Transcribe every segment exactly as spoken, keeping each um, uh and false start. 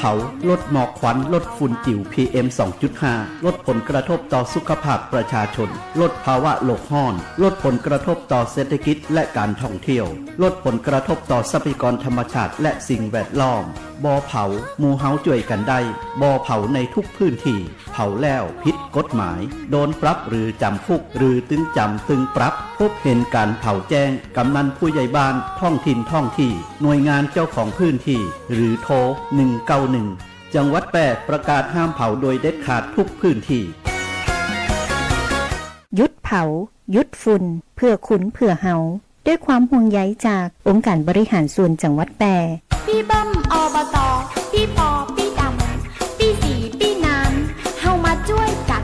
เผา ลดหมอกควัน ลดฝุ่นจิ๋ว พีเอ็ม สองจุดห้า ลดผลกระทบต่อสุขภาพประชาชน ลดภาวะโลกฮ้อน ลดผลกระทบต่อเศรษฐกิจและการท่องเที่ยว ลดผลกระทบต่อทรัพยากรธรรมชาติและสิ่งแวดล้อม บ่เผา หมู่เฮาจ้วยกั๋นได้ บ่เผาในทุกพื้นที่ เผาแล้วผิดกฎหมาย โดนปรับหรือจ๋ำคุก หรือตึงจ๋ำตึงปรับ พบเห็นก๋านเผาแจ้ง กำนันผู้ใหญ่บ้าน ท้องถิ่นท้องที่ หน่วยงานเจ้าของพื้นที่ หรือโทร หนึ่งเก้าหนึ่ง จังหวัดแป้ประกาศห้ามเผาโดยเด็ดขาดทุกพื้นที่ หยุดเผา หยุดฝุ่น เพื่อคุณ เพื่อเฮา ด้วยความห่วงใยจากองค์การบริหารส่วนจังหวัดแป้ ปี้เบิ้ม อบต ปี้ปอ ปี้ดำ ปี้สี ปี้นาน เฮามาจ้วยกั๋น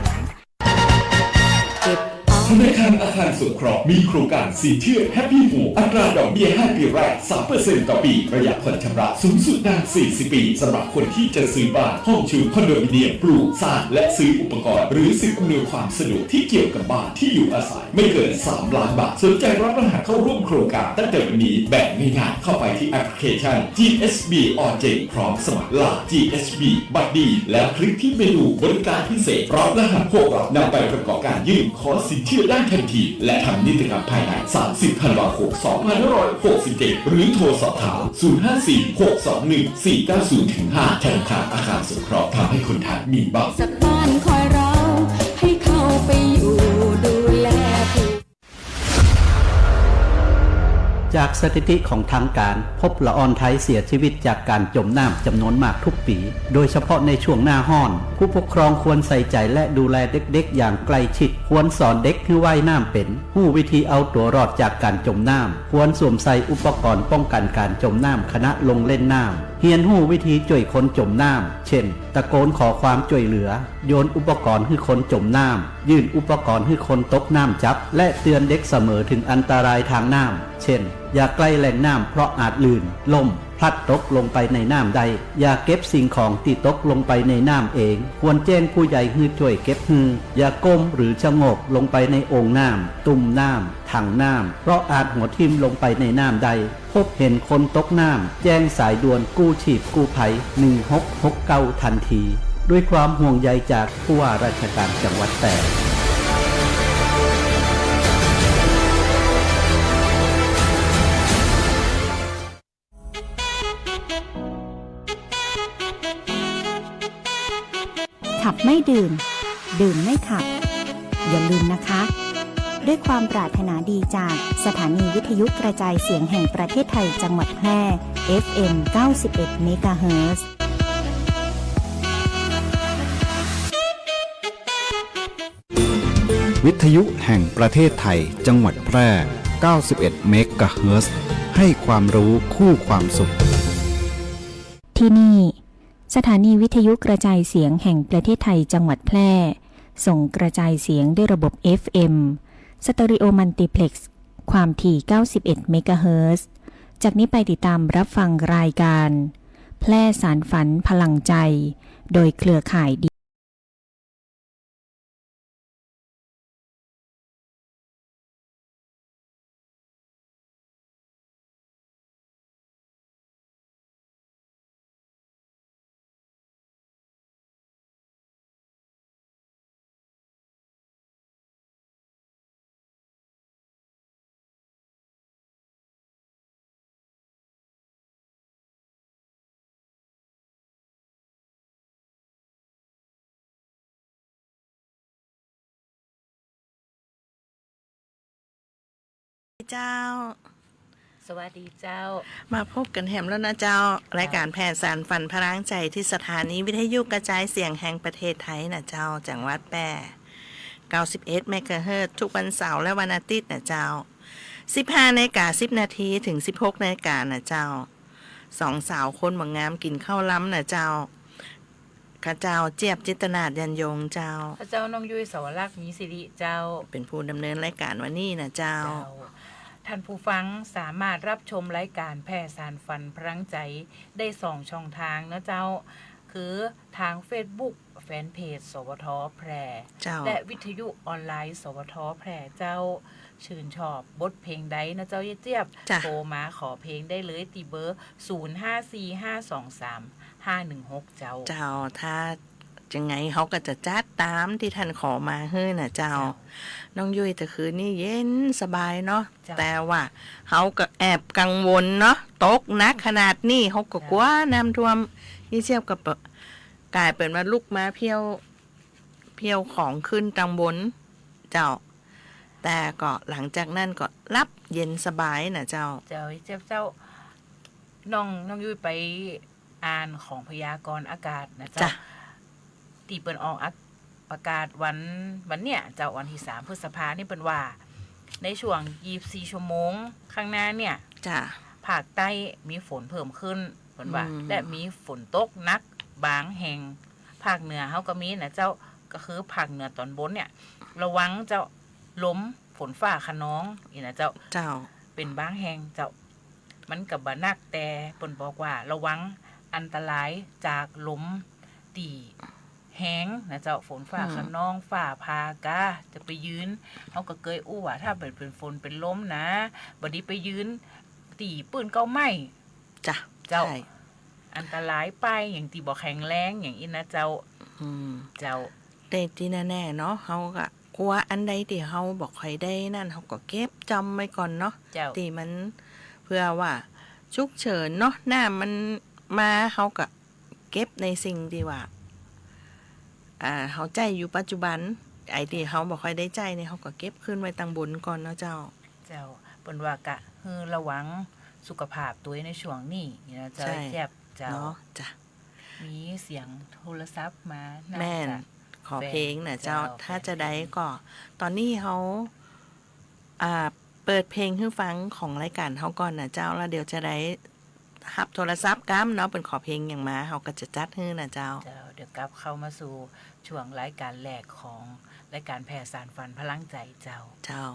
ธนาคารอาคารสงเคราะห์มีโครงการสินเชื่อ Happy Home อัตราดอกเบี้ยห้าปีแรก สามเปอร์เซ็นต์ต่อปี ระยะผ่อนชำระสูงสุดนาน สี่สิบปี สำหรับคนที่จะซื้อบ้าน ห้องชุด คอนโดมิเนียม ปลูก สร้าง และซื้ออุปกรณ์ หรือสิ่งอำนวยความสะดวกที่เกี่ยวกับบ้านที่อยู่อาศัย ไม่เกิน สามล้านบาท สนใจรับรหัสเข้าร่วมโครงการตั้งแต่วันนี้ แบบง่ายๆ เข้าไปที่แอปพลิเคชัน จีเอสบี ออนเจน พร้อมสมัคร ไลน์ จีเอสบี บัดดี แล้วคลิกที่เมนูบริการพิเศษ รับรหัสพวกเรานำไปประกอบการยื่นขอสินเชื่อได้ทันที และทำนิติกรรมภายใน สามสิบธันวาคม สองพันห้าร้อยหกสิบเจ็ด หรือโทรสอบถาม ศูนย์ห้าสี่ หกสองหนึ่ง สี่เก้าศูนย์ถึงห้า ธนาคารอาคารสงเคราะห์ ทำให้คนไทยมีบ้าน สักบ้านคอยเรา ให้เข้าไปอยู่ดูแลผู้ จากสถิติของทางการ พบละอ่อนไทยเสียชีวิตจากก๋านจ๋มน้ำจ๋ำนวนมากทุกปี๋ โดยเฉพาะในช่วงหน้าฮ้อน ผู้ปกครองควรใส่ใจ๋และดูแลเด็กๆ อย่างใกล้ชิด ควรสอนเด็กหื้อว่ายน้ำเป๋น ฮู้วิธีเอาตั๋วรอดจากก๋านจ๋มน้ำ ควรสวมใส่อุปกรณ์ป้องกั๋นก๋านจ๋มน้ำขณะลงเล่นน้ำ เฮียนฮู้วิธีจ้วยคนจ๋มน้ำ เช่น ตะโกนขอความจ้วยเหลือ โยนอุปกรณ์หื้อคนจ๋มน้ำ ยื่นอุปกรณ์หื้อคนตกน้ำจับ และเตือนเด็กเสมอเถิงอันตรายตางน้ำ เช่น อย่าใก้แหล่งน้ำเพราะอาจลื่น ล้ม พลัดตกลงไปในน้ำได้ อย่าเก็บสิ่งของตี้ตกลงไปในน้ำเอง ควรแจ้งผู้ใหญ่หื้อจ้วยเก็บหื้อ อย่าก้มหรือชะโงกลงไปในโอ่งน้ำ ตุ่มน้ำ ถังน้ำ เพราะอาจหัวทิ่มลงไปในน้ำได้ พบเห็นคนตกน้ำ แจ้งสายด่วนกู้ชีพกู้ภัย หนึ่งหกหกเก้า ทันที ด้วยความห่วงใยจากผู้ว่าราชการจังหวัดแป้ ขับไม่ดื่ม ดื่มไม่ขับ อย่าลืมนะคะ ด้วยความปรารถนาดีจากสถานีวิทยุกระจายเสียงแห่งประเทศไทยจังหวัดแพร่ เอฟเอ็ม เก้าสิบเอ็ด เมกะเฮิรตซ์ วิทยุแห่งประเทศไทยจังหวัดแพร่ เก้าสิบเอ็ด เมกะเฮิรตซ์ ให้ความรู้คู่ความสุข ที่นี่ สถานีวิทยุกระจายเสียงแห่งประเทศไทยจังหวัดแพร่ ส่งกระจายเสียงด้วยระบบ เอฟเอ็ม สเตอริโอมัลติเพล็กซ์ ความถี่ เก้าสิบเอ็ด เมกะเฮิรตซ์ จากนี้ไปติดตามรับฟังรายการ แพร่สานฝันพลังใจ โดยเครือข่ายดี เจ้า สวัสดีเจ้า มาพบกั๋นแหมแล้วนะเจ้า รายการแพร่สานฝันพลังใจตี้สถานีวิทยุกระจายเสียงแห่งประเทศไทยนะเจ้า จังหวัดแพร่ เก้าสิบเอ็ด เมกะเฮิรตซ์ ทุกวันเสาร์และวันอาทิตย์นะเจ้า สิบห้านาฬิกาสิบนาที เถิง สิบหกนาฬิกานะเจ้า สองสาวคนบ่งามกิ๋นข้าวลำนะเจ้า ข้าเจ้าเจี๊ยบ จิตรนาถ ยันยงเจ้า ข้าเจ้าน้องยุ้ย สวรักษ์ มีสิริเจ้า เป๋นผู้ดำเนินรายการวันนี้นะเจ้า เจ้า ท่านผู้ฟังสามารถรับชมรายการแพร่สานฝันพลังใจได้สองช่องทางนะเจ้า คือทางเฟซบุ๊ก แฟนเพจ สวท แพร่ เจ้า และวิทยุออนไลน์ สวท แพร่ เจ้า ชื่นชอบบทเพลงใดนะเจ้า เจี๊ยบ จ้ะ โทรมาขอเพลงได้เลยตี้เบอร์ ศูนย์ห้าสี่ห้าสองสาม ห้าหนึ่งหก เจ้า เจ้า ถ้าจังไงเฮาก็จะจัดต๋ามตี้ต้านขอมาหื้อน่ะเจ้า เจ้า น้องยุ้ยตะคืนนี้เย็นสบายเนาะ เจ้า แต่ว่าเฮาก็แอบกังวลเนาะ ตกหนักขนาดนี้เฮาก็ เจ้า กั๋วน้ำท่วม ยี่เจี๊ยบก็เปอะ ก๋ายเป๋นว่าลุกมาเผี้ยว เผี้ยวของขึ้นตางบน เจ้า แต่ก็หลังจากนั้นก็หลับเย็นสบายน่ะเจ้า เจ้า เจ้า เจ้า น้อง น้องยุ้ยไปอ่านของพยากรณ์อากาศน่ะเจ้า จ้ะ ตี้เปิ้นออกอาก- ประกาศวัน วันเนี้ยเจ้า วันตี้สามพฤษภานี่เปิ้นว่า ในช่วงยี่สิบสี่ชั่วโมงข้างหน้าเนี่ย จ้ะ ภาคใต้มีฝนเพิ่มขึ้น เปิ้นว่า อืม และมีฝนตกหนักบางแห่ง ภาคเหนือเฮาก็มีน่ะเจ้า ก็คือภาคเหนือต๋อนบนเนี่ย ระวังเจ้า ลม ฝนฟ้าคะนอง อี้น่ะเจ้า เจ้า เป๋นบางแห่งเจ้า มันก็บ่หนัก แต่เปิ้นบอกว่าระวังอันตรายจากลมตี้แฮงน่ะเจ้า ฝนฟ้า อืม คะนอง ฟ้าผ่า กาจะไปยืน เฮาก็เกยอู้ว่าถ้าเป๋น เป๋นฝนเป๋นลมนะ บ่ดีไปยืนตี้ปื้นเก๊าไหม้ จ้ะ เจ้า ใช่ อันตราย ป้ายหยังตี้บ่แข็งแรงหยังอี้น่ะเจ้า อืม เจ้า แต่ตี้แน่ๆ เนาะ เฮาก็กั๋วอันใดตี้เฮาบ่ค่อยได้นั่น เฮาก็เก็บจำไว้ก่อนเนาะ เจ้า ตี้มัน เผื่อว่าฉุกเฉินเนาะ น้ำมันมา เฮาก็เก็บในสิ่งตี้ว่า อ่า เฮาใจ๊อยู่ปัจจุบัน ไอ้ตี้เฮาบ่ค่อยได้ใจ๊นี่ เฮาก็เก็บขึ้นไว้ตางบนก่อนเนาะเจ้า เจ้า เปิ้นว่ากะหื้อระวังสุขภาพตวยในช่วงนี้นี่นะเจ้า ใช่ เจี๊ยบ เจ้า เนาะ จ้ะ มีเสียงโทรศัพท์มา น่าจะ แม่น ขอเพลงน่ะเจ้า แฟน ถ้าจะได้ก็ ตอนนี้เฮา อ่า เปิดเพลงหื้อฟังของรายก๋านเฮาก่อนน่ะเจ้า แล้วเดี๋ยวจะได้ฮับโทรศัพท์กำเนาะ เปิ้นขอเพลงหยังมา เฮาก็จะจัดหื้อน่ะเจ้า เจ้า เดี๋ยวกลับเข้ามาสู่ช่วงรายก๋านแรกของรายก๋านแผ่สานฝันพลังใจ๋เจ้า เจ้า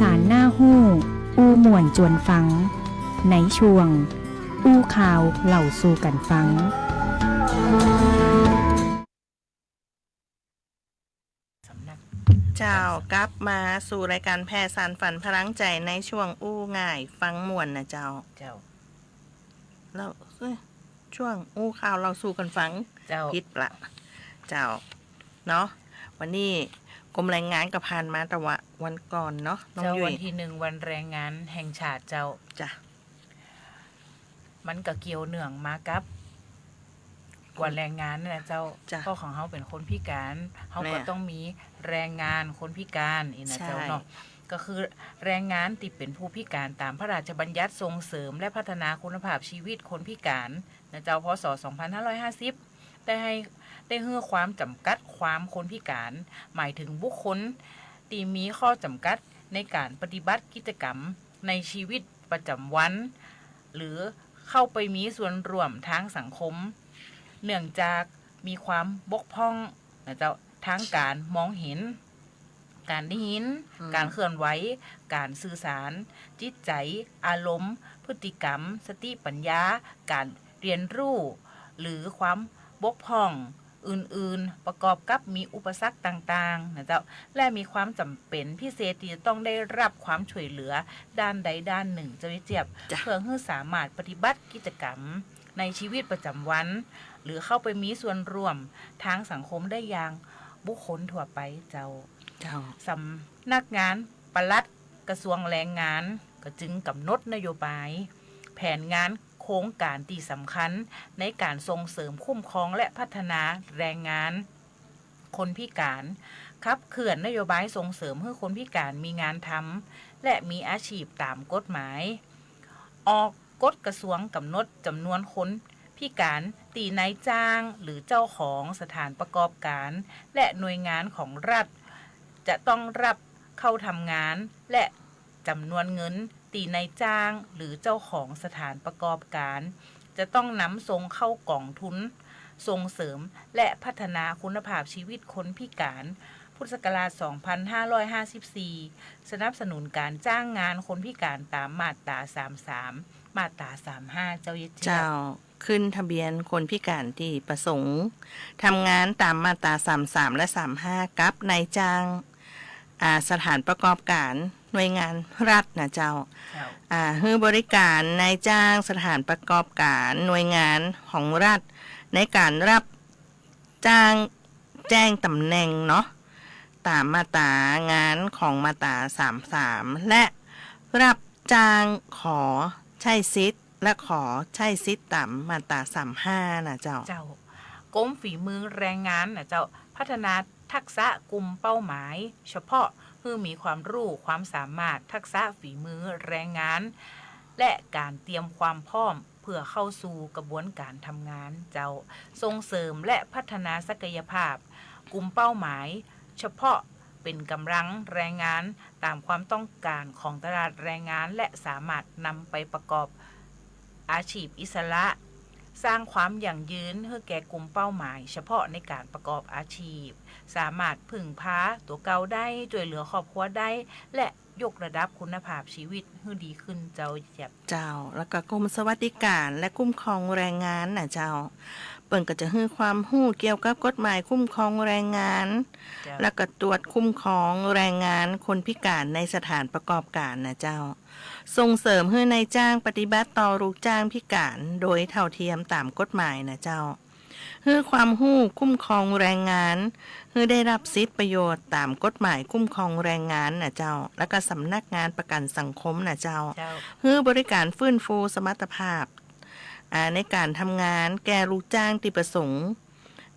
สารน่าฮู้ อู้ม่วนจวนฟัง ในช่วง อู้ข่าวเล่าสู่กั๋นฟัง เจ้า กลับมาสู่รายก๋านแผ่สานฝันพลังใจ๋ในช่วงอู้ง่ายฟังม่วนนะเจ้า เจ้า แล้ว เอ้ย ช่วงอู้ข่าวเล่าสู่กั๋นฟัง เจ้า ผิดละ เจ้า เนาะ วันนี้กรมแรงงานก็ผ่านมาแต่ว่าวันก่อนเนาะ น้อง เจ้า ยุ้ย วันตี้หนึ่ง วันแรงงานแห่งชาติเจ้า จ้ะ มันก็เกี่ยวเนื่องมากับ วันแรงงานนั่นแหละเจ้า จ้ะ เพราะของเฮาเป๋นคนพิก๋าน เฮาก็ แม่ ต้องมีแรงงานคนพิก๋านอี้นะเจ้าเนาะ ใช่ ก็คือแรงงานตี้เป๋นผู้พิก๋านต๋ามพระราชบัญญัติส่งเสริมและพัฒนาคุณภาพชีวิตคนพิก๋านนะเจ้า พ.ศ. สองพันห้าร้อยห้าสิบ ได้หื้อ ได้หื้อความจ๋ำกัดความคนพิก๋าน หมายถึงบุคคลตี้มีข้อจ๋ำกัดในก๋านปฏิบัติกิจกรรมในชีวิตประจ๋ำวัน หรือเข้าไปมีส่วนร่วมตางสังคม เนื่องจากมีความบกพร่องนะเจ้า ตางก๋านมองเห็น ก๋านได้ยิน อืม ก๋านเคลื่อนไหว ก๋านสื่อสาร จิตใจ๋ อารมณ์ พฤติกรรม สติปัญญา ก๋านเฮียนฮู้ หรือความบกพร่องอื่นๆ ประกอบกับมีอุปสรรคต่างๆ นะเจ้า และมีความจ๋ำเป๋นพิเศษตี้จะต้องได้ฮับความช่วยเหลือด้านใดด้านหนึ่ง เจ้าเจี๊ยบ จ้ะ เพื่อหื้อสามารถปฏิบัติกิจกรรมในชีวิตประจ๋ำวัน หรือเข้าไปมีส่วนร่วมตางสังคมได้อย่างบุคคลทั่วไปเจ้า เจ้า สำนักงานปลัดกระทรวงแรงงานก็จึงกำหนดนโยบาย แผนงาน โครงก๋านตี้สำคัญในก๋านส่งเสริมคุ้มครองและพัฒนาแรงงานคนพิก๋าน ขับเคลื่อนนโยบายส่งเสริมหื้อคนพิก๋านมีงานทำ และมีอาชีพต๋ามกฎหมาย ออกกฎกระทรวงกำหนดจ๋ำนวนคนพิก๋านตี้นายจ้างหรือเจ้าของสถานประกอบก๋าน และหน่วยงานของรัฐ จะต้องฮับเข้าทำงาน และจ๋ำนวนเงินตี้นายจ้างหรือเจ้าของสถานประกอบก๋าน จะต้องนำส่งเข้ากองทุนส่งเสริมและพัฒนาคุณภาพชีวิตคนพิก๋าน พุทธศักราช สองพันห้าร้อยห้าสิบสี่ สนับสนุนก๋านจ้างงานคนพิก๋านต๋ามมาตรา สามสาม มาตรา สามห้า เจ้าเจี๊ยบ เจ้า ขึ้นทะเบียนคนพิก๋านตี้ประสงค์ทำงานต๋ามมาตรา สามสาม และ สามห้า กับนายจ้าง อ่า สถานประกอบก๋านหน่วยงานรัฐนะเจ้า เจ้า อ่า หื้อบริก๋านนายจ้างสถานประกอบก๋านหน่วยงานของรัฐ ในก๋านฮับจ้างแจ้งต๋ำแหน่งเนาะ ต๋ามมาตรางานของมาตรา สามสาม และฮับจ้างขอใจ๊สิทธิ์ และขอใจ๊สิทธิ์ต๋ามมาตรา สามห้า นะเจ้า เจ้า กรมฝีมือแรงงานนะเจ้า พัฒนาทักษะกลุ่มเป้าหมายเฉพาะ หื้อมีความฮู้ความสามารถ ทักษะฝีมือแรงงาน และก๋านเตรียมความพร้อมเพื่อเข้าสู่กระบวนก๋านทำงานเจ้า ส่งเสริมและพัฒนาศักยภาพกลุ่มเป้าหมายเฉพาะ เป๋นก๋ำลังแรงงานต๋ามความต้องก๋านของตลาดแรงงาน และสามารถนำไปประกอบอาชีพอิสระ สร้างความยั่งยืนหื้อแก่กลุ่มเป้าหมายเฉพาะในก๋านประกอบอาชีพ สามารถพึ่งพาตั๋วเก่าได้ จ้วยเหลือครอบครัวได้ และยกระดับคุณภาพชีวิตหื้อดีขึ้นเจ้าเจี๊ยบ เจ้า แล้วก็กรมสวัสดิการและคุ้มครองแรงงานนะเจ้า เปิ้นก็จะหื้อความฮู้เกี่ยวกับกฎหมายคุ้มครองแรงงาน เจ้า แล้วก็ตรวจคุ้มครองแรงงานคนพิก๋านในสถานประกอบก๋านนะเจ้า ส่งเสริมหื้อนายจ้างปฏิบัติต่อลูกจ้างพิก๋านโดยเท่าเทียมต๋ามกฎหมายนะเจ้า หื้อความฮู้คุ้มครองแรงงาน หื้อได้ฮับสิทธิ์ประโยชน์ต๋ามกฎหมายคุ้มครองแรงงานนะเจ้า แล้วก็สำนักงานประกั๋นสังคมนะเจ้า เจ้า หื้อบริก๋านฟื้นฟูสมรรถภาพ อ่า ในก๋านทำงานแก่ลูกจ้างตี้ประสงค์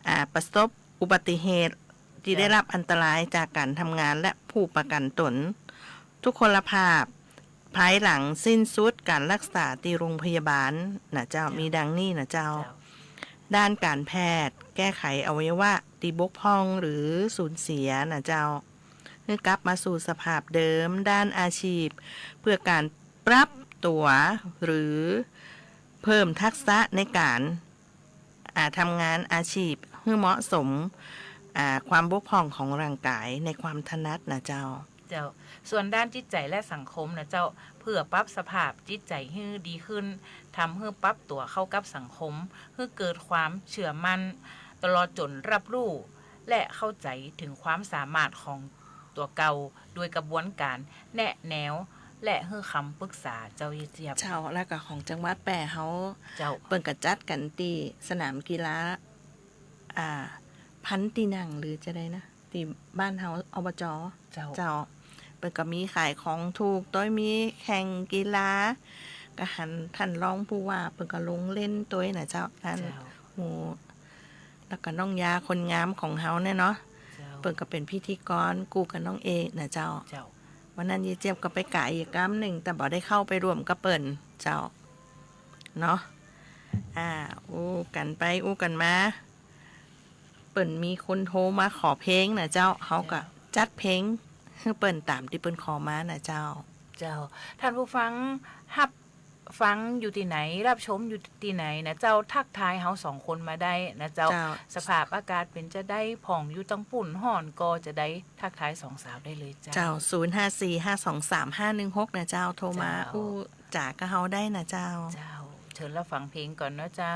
อ่า ประสบอุบัติเหตุ ตี้ได้ฮับอันตรายจากก๋านทำงานและผู้ประกั๋นต๋น ทุกขลภาพ ภายหลังสิ้นสุดก๋านฮักษาตี้โรงพยาบาลนะเจ้า เจ้า มีดังนี้นะเจ้า เจ้า ด้านก๋านแพทย์ แก้ไขอวัยวะตี้บกพร่องหรือสูญเสียนะเจ้า หื้อกลับมาสู่สภาพเดิม ด้านอาชีพ เพื่อก๋านปรับตั๋ว หรือเพิ่มทักษะในก๋าน อ่า ทำงานอาชีพหื้อเหมาะสม อ่า ความบกพร่องของร่างก๋ายในความถนัดนะเจ้า เจ้า ส่วนด้านจิตใจ๋และสังคมนะเจ้า เปื้อปรับสภาพจิตใจ๋หื้อดีขึ้น ทำหื้อปรับตั๋วเข้ากับสังคม หื้อเกิดความเจื้อมั่น ตลอดจ๋นฮับฮู้ และเข้าใจ๋เถิงความสามารถของตั๋วเก่า โดยกระบวนก๋านแนะแนว และหื้อคำปึกษา เจ้าเย้ยเจี๊ยบ เจ้า แล้วก็ของจังหวัดแป้เฮา เจ้า เปิ้นก็จัดกั๋นตี้สนามกีฬา อ่า พันตี้นั่งหรือจะใดนะ ตี้บ้านเฮา อบจ. เจ้า เจ้า เปิ้นก็มีขายของถูก โต้ยมีแข่งกีฬา ก็หันต้านรองผู้ว่าเปิ้นก็ลงเล่นโต้ยนะเจ้า ต้าน เจ้า โห แล้วก็น้องยาคนงามของเฮาเนี่ยเนาะ เจ้า เปิ้นก็เป๋นพิธีกรกู้กับน้องเอกนะเจ้า เจ้า วันนั้นเย้ยเจี๊ยบก็ไปก๋ายอีกกำนึ่ง แต่บ่ได้เข้าไปร่วมกับเปิ้นเจ้า เนาะ อ่า อู้กั๋นไปอู้กั๋นมา เปิ้นมีคนโทรมาขอเพลงนะเจ้า เฮาก็ เจ้า จัดเพลงหื้อเปิ้นต๋ามตี้เปิ้นขอมานะเจ้า เจ้า ต้านผู้ฟังฮับฟังอยู่ตี้ไหน ฮับชมอยู่ตี้ไหนนะเจ้า ทักทายเฮาสองคนมาได้นะเจ้า เจ้า สภาพอากาศเป๋นจะใด พ่องอยู่ตังปุ้นฮ้อนก็จะใด ทักทายสองสาวได้เลยเจ้า เจ้า ศูนย์ห้าสี่ห้าสองสามห้าหนึ่งหกนะเจ้า โทรมา เจ้า อู้จ๋ากับเฮาได้นะเจ้า เจ้า เจิญฮับฟังเพลงก่อนเนาะเจ้า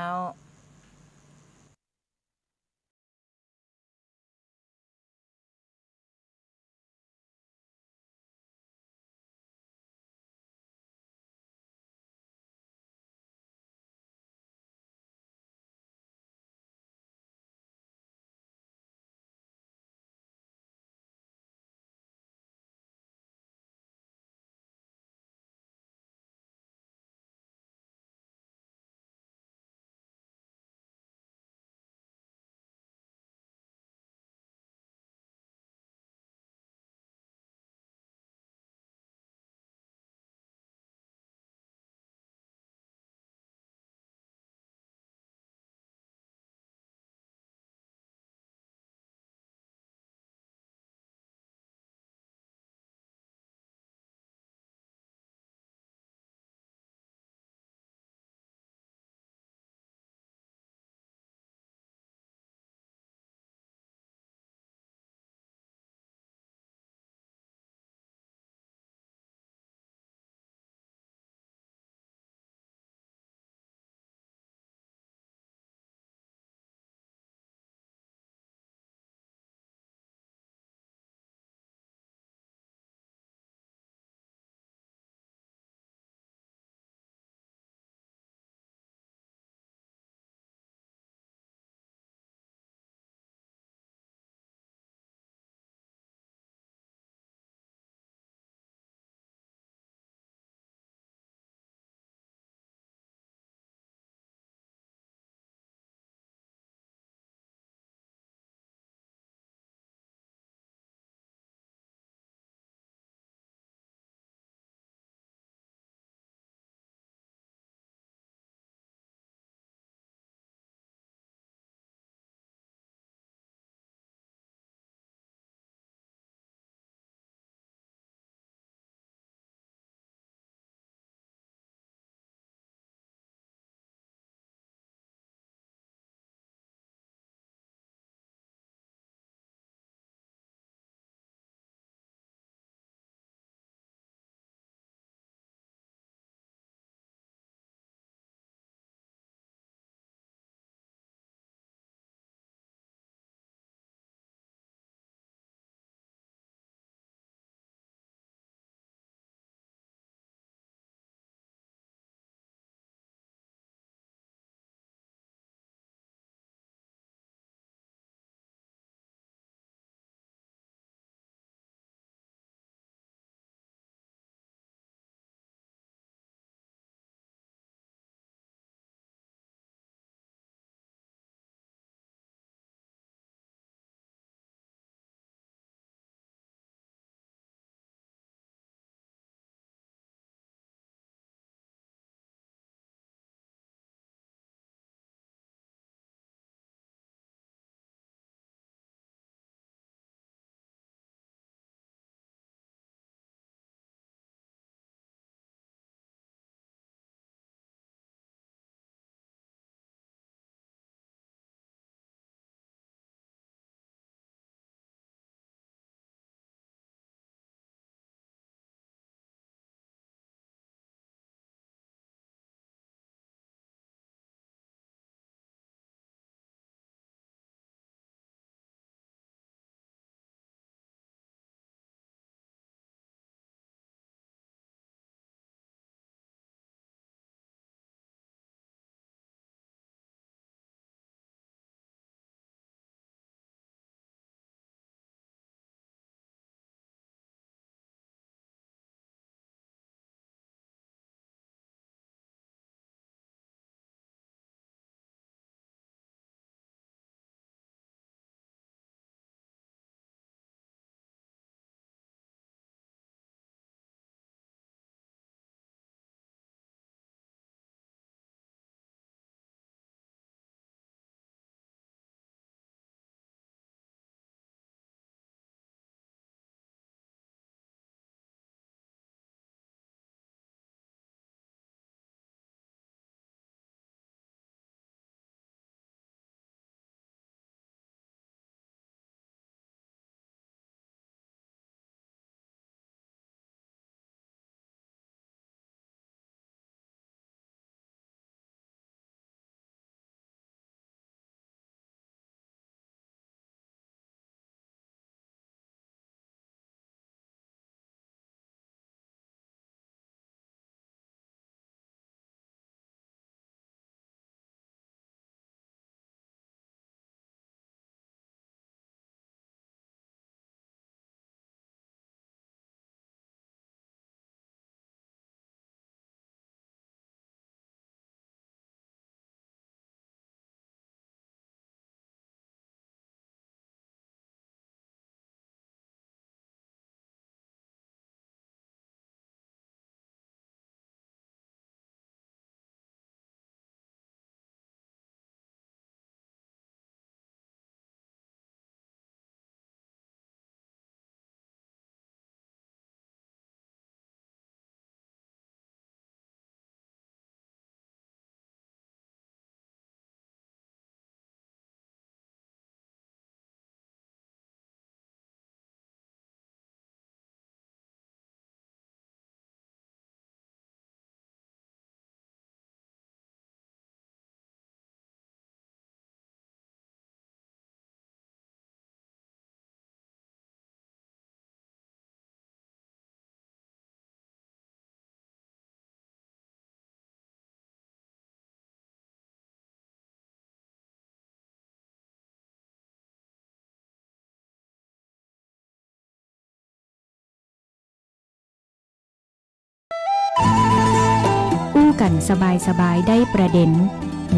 กั๋นสบายๆ ได้ประเด็น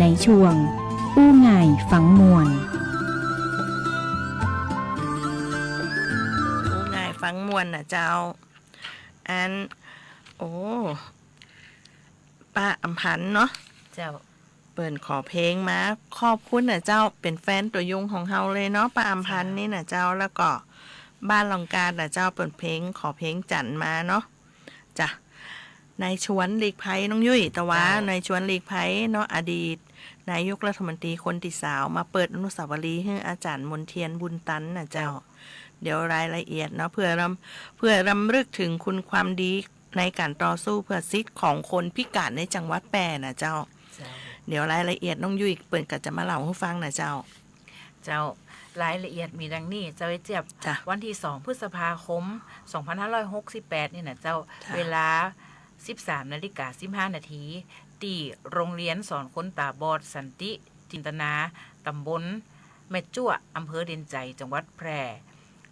ในช่วงอู้ง่ายฟังม่วน อู้ง่ายฟังม่วนน่ะเจ้า อัน โอ้ ป้าอำพันธ์เนาะ เจ้า เปิ้นขอเพลงมา ขอบคุณน่ะเจ้า เป๋นแฟนตัวยงของเฮาเลยเนาะ ป้าอำพันธ์ เจ้า นี่น่ะเจ้า แล้วก็บ้านลองกาดน่ะเจ้า เปิ้นเพลง ขอเพลงจั๋นมาเนาะ จ้ะ นายชวน หลีกภัย น้องยุ้ย แต่ว่า เจ้า นายชวน หลีกภัย เนาะ อดีตนายกรัฐมนตรีคนตี้สาม มาเปิดอนุสาวรีย์หื้ออาจ๋ารย์มนเทียน บุญตัน น่ะเจ้า เจ้า เดี๋ยวรายละเอียดเนาะ เปื้อรำ เปื้อรำลึกเถิงคุณความดีในก๋านต่อสู้เปื้อสิทธิ์ของคนพิก๋านในจังหวัดแพร่น่ะเจ้า เจ้า เดี๋ยวรายละเอียดน้องยุ้ยเปิ้นก็จะมาเล่าหื้อฟังน่ะเจ้า เจ้า รายละเอียดมีดังนี้เจ้าเจี๊ยบ จ้ะ วันตี้สองพฤษภาคมสองพันห้าร้อยหกสิบแปดนี่น่ะเจ้า จ้ะ เวลาสิบสามนาฬิกาสิบห้านาที ตี้โรงเรียนสอนคนต๋าบอดสันติจินตนา ต๋ำบลแม่จั่ว อำเภอเด่นชัย จังหวัดแพร่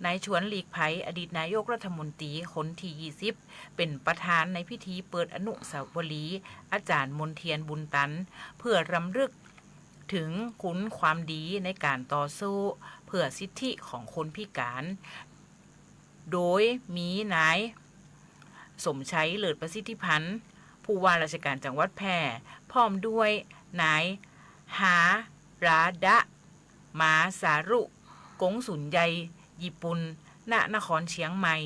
นายชวน หลีกภัย อดีตนายกรัฐมนตรีคนตี้ยี่สิบ เป๋นประธานในพิธีเปิดอนุสาวรีย์อาจ๋ารย์มนเทียน บุญตัน เปื้อรำลึกเถิงคุณความดีในก๋านต่อสู้เปื้อสิทธิของคนพิก๋าน โดยมีนายสมชัย เลิศประสิทธิพันธ์ ผู้ว่าราชการจังหวัดแพร่ พร้อมด้วยนาย ฮาราดะ มาซารุ กงสุลใหญ่ญี่ปุ่น ณ นครเชียงใหม่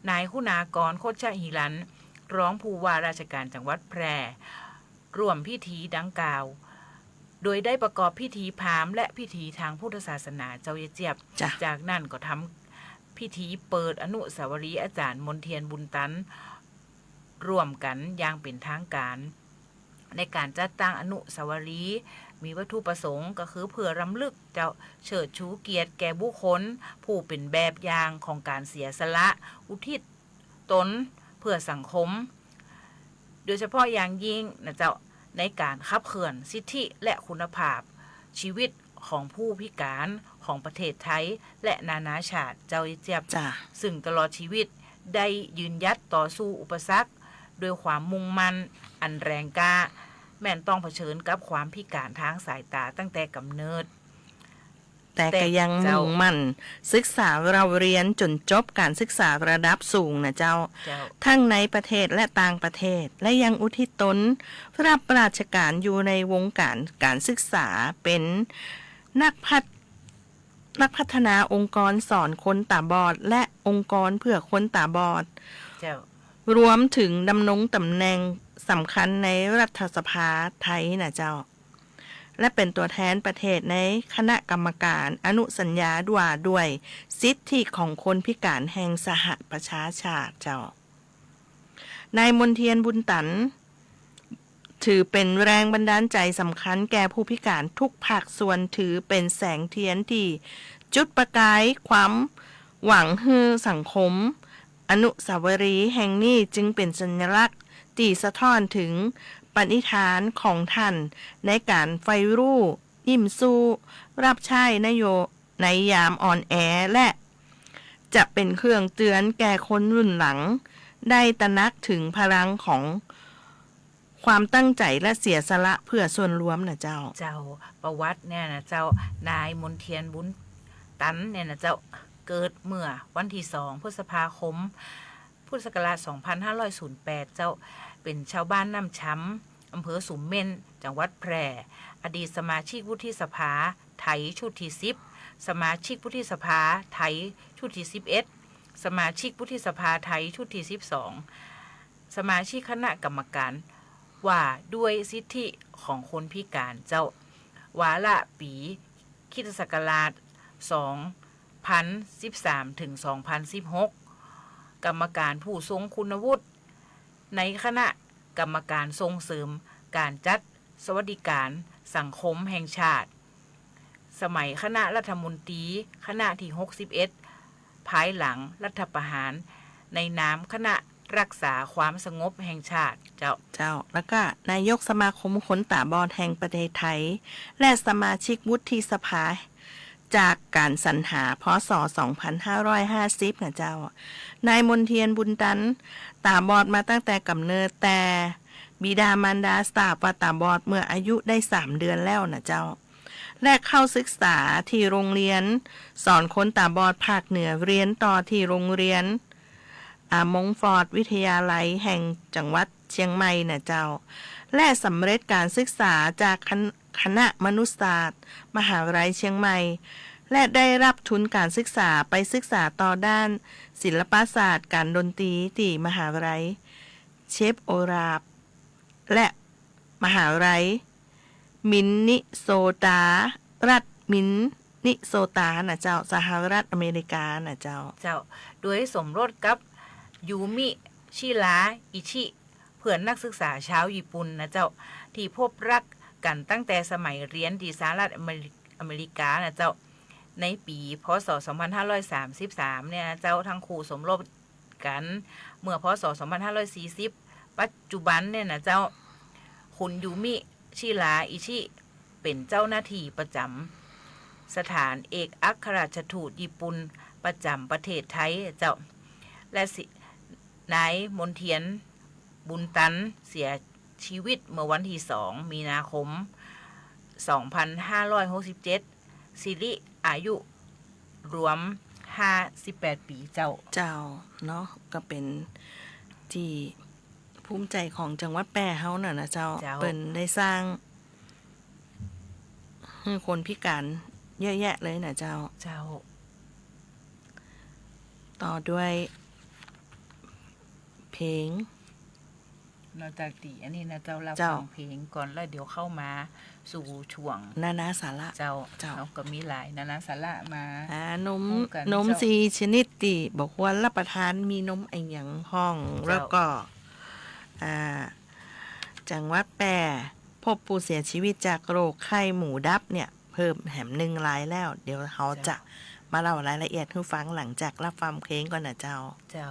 นายคุณากร โคชหิรัญ รองผู้ว่าราชการจังหวัดแพร่ ร่วมพิธีดังกล่าว โดยได้ประกอบพิธีพราหมณ์และพิธีตางพุทธศาสนาเจ้าเจี๊ยบ จ้ะ จากนั้นก็ทำพิธีเปิดอนุสาวรีย์อาจ๋ารย์มนเทียน บุญตัน ร่วมกั๋นอย่างเป๋นทางก๋าน ในก๋านจัดตั้งอนุสาวรีย์ มีวัตถุประสงค์ก็คือเปื้อรำลึกเจ้า เชิดชูเกียรติแก่บุคคลผู้เป๋นแบบอย่างของก๋านเสียสละ อุทิศตนเปื้อสังคม โดยเฉพาะอย่างยิ่งน่ะเจ้า ในก๋านขับเคลื่อนสิทธิและคุณภาพชีวิตของผู้พิก๋านของประเทศไทยและนานาชาติเจ้าเจี๊ยบ จ้ะ ซึ่งตลอดชีวิตได้ยืนหยัดต่อสู้อุปสรรคด้วยความมุ่งมั่นอันแรงกล้า แม้นต้องเผชิญกับความพิก๋านตางสายต๋าตั้งแต่ก๋ำเนิด แต่ก็ยัง เจ้า มุ่งมั่นศึกษาเล่าเรียนจ๋นจบก๋านศึกษาระดับสูงน่ะเจ้า เจ้า ทั้งในประเทศและต่างประเทศ และยังอุทิศตนรับราชก๋านอยู่ในวงก๋านก๋านศึกษา เป๋นนักพัฒ- นักพัฒนาองค์กรสอนคนต๋าบอด และองค์กรเปื้อคนต๋าบอด เจ้า รวมเถิงดำรงต๋ำแหน่งสำคัญในรัฐสภาไทยน่ะเจ้า และเป๋นตั๋วแทนประเทศในคณะกรรมก๋านอนุสัญญาว่าด้วยสิทธิของคนพิก๋านแห่งสหประชาชาติเจ้า นายมนเทียน บุญตัน ถือเป๋นแรงบันดาลใจ๋สำคัญแก่ผู้พิก๋านทุกภาคส่วน ถือเป๋นแสงเตียนตี้จุดประก๋ายความหวังหื้อสังคม อนุสาวรีย์แห่งนี้จึงเป๋นสัญลักษณ์ตี้สะท้อนเถิงปณิธานของต้านในก๋านใฝ่รู้ ยิ้มสู้ รับใจ๊นโย- ในยามอ่อนแอ และจะเป๋นเครื่องเตือนแก่คนรุ่นหลัง ได้ตระหนักเถิงพลังของความตั้งใจ๋และเสียสละเปื้อส่วนรวมน่ะเจ้า เจ้า ประวัติเนี่ยน่ะเจ้า นายมนเทียน บุญตันเนี่ยน่ะเจ้า เกิดเมื่อวันตี้สองพฤษภาคม พุทธศักราชสองพันห้าร้อยศูนย์แปดเจ้า เป๋นชาวบ้านน้ำชำ อำเภอสุมเม่น จังหวัดแพร่ อดีตสมาชิกวุฒิสภาไทยชุดตี้สิบ สมาชิกวุฒิสภาไทยชุดตี้สิบเอ็ด สมาชิกวุฒิสภาไทยชุดตี้สิบสอง สมาชิกคณะกรรมก๋านว่าด้วยสิทธิของคนพิก๋านเจ้า วาระปี๋คริสตศักราชสองพันสิบสามเถิงสองพันสิบหก กรรมก๋านผู้ทรงคุณวุฒิในคณะกรรมก๋านส่งเสริมก๋านจัดสวัสดิก๋านสังคมแห่งชาติ สมัยคณะรัฐมนตรีคณะตี้หกสิบเอ็ด ภายหลังรัฐประหาร ในนามคณะรักษาความสงบแห่งชาติเจ้า เจ้า แล้วก็นายกสมาคมคนต๋าบอดแห่งประเทศไทย และสมาชิกวุฒิสภาจากก๋านสรรหา พ.ศ. สองพันห้าร้อยห้าสิบน่ะเจ้า นายมนเทียน บุญตัน ต๋าบอดมาตั้งแต่ก๋ำเนิด แต่ บิดามารดาสาปว่าต๋าบอดเมื่ออายุได้สามเดือนแล้วน่ะเจ้า และเข้าศึกษาตี้โรงเรียนสอนคนต๋าบอดภาคเหนือ เฮียนต่อตี้โรงเรียน อ่า มงฟอร์ดวิทยาลัยแห่งจังหวัดเชียงใหม่น่ะเจ้า และสำเร็จก๋านศึกษาจากคณ- คณะมนุษยศาสตร์มหาวิทยาลัยเชียงใหม่ และได้รับทุนก๋านศึกษาไปศึกษาต่อด้านศิลปศาสตร์ก๋านดนตรีตี้มหาวิทยาลัยเชฟโอราฟ และมหาวิทยาลัยมินนิโซตา รัฐมินนิโซตาน่ะเจ้า สหรัฐอเมริกาน่ะเจ้า เจ้า โดยสมรสกับยูมิ ชิราอิชิ เพื่อนนักศึกษาชาวญี่ปุ่นน่ะเจ้า ตี้พบฮักกั๋นตั้งแต่สมัยเฮียนตี้สหรัฐอเมริ- อเมริกาน่ะเจ้า ในปี๋ พ.ศ. สองพันห้าร้อยสามสิบสามเนี่ยน่ะเจ้า ตังคู่สมรสกั๋นเมื่อ พ.ศ. สองพันห้าร้อยสี่สิบ ปัจจุบันเนี่ยน่ะเจ้า คุณยูมิ ชิราอิชิ เป๋นเจ้าหน้าตี้ประจ๋ำสถานเอกอัครราชทูตญี่ปุ่นประจ๋ำประเทศไทยเจ้า และสิ- นายมนเทียน บุญตัน เสียชีวิตเมื่อวันตี้สอง มีนาคม สองพันห้าร้อยหกสิบเจ็ด สิริอายุรวมห้าสิบแปดปี๋เจ้า เจ้า เนาะ ก็เป๋นตี้ภูมิใจ๋ของจังหวัดแป้เฮาน่ะนะเจ้า เจ้า เปิ้นได้สร้างหื้อคนพิก๋านเยอะแยะเลยน่ะเจ้า เจ้า ต่อด้วยเพลง นอกจากตี้อันนี้นะเจ้า รับ เจ้า ฟังเพลงก่อน แล้วเดี๋ยวเข้ามาสู่ช่วงนานาสาระ เจ้า เจ้า เฮาก็มีหลายนานาสาระมา อ่า นม ฮู้กั๋น นม เจ้า สี่ชนิดตี้บ่ควรรับประทาน มีนมอะหยังพ่อง เจ้า แล้วก็ อ่า จังหวัดแป้พบผู้เสียชีวิตจากโรคไข้หมูดับเนี่ย เพิ่มแหมหนึ่งรายแล้ว เดี๋ยวเฮา เจ้า จะมาเล่ารายละเอียดหื้อฟังหลังจากรับฟังเพลงก่อนนะเจ้า เจ้า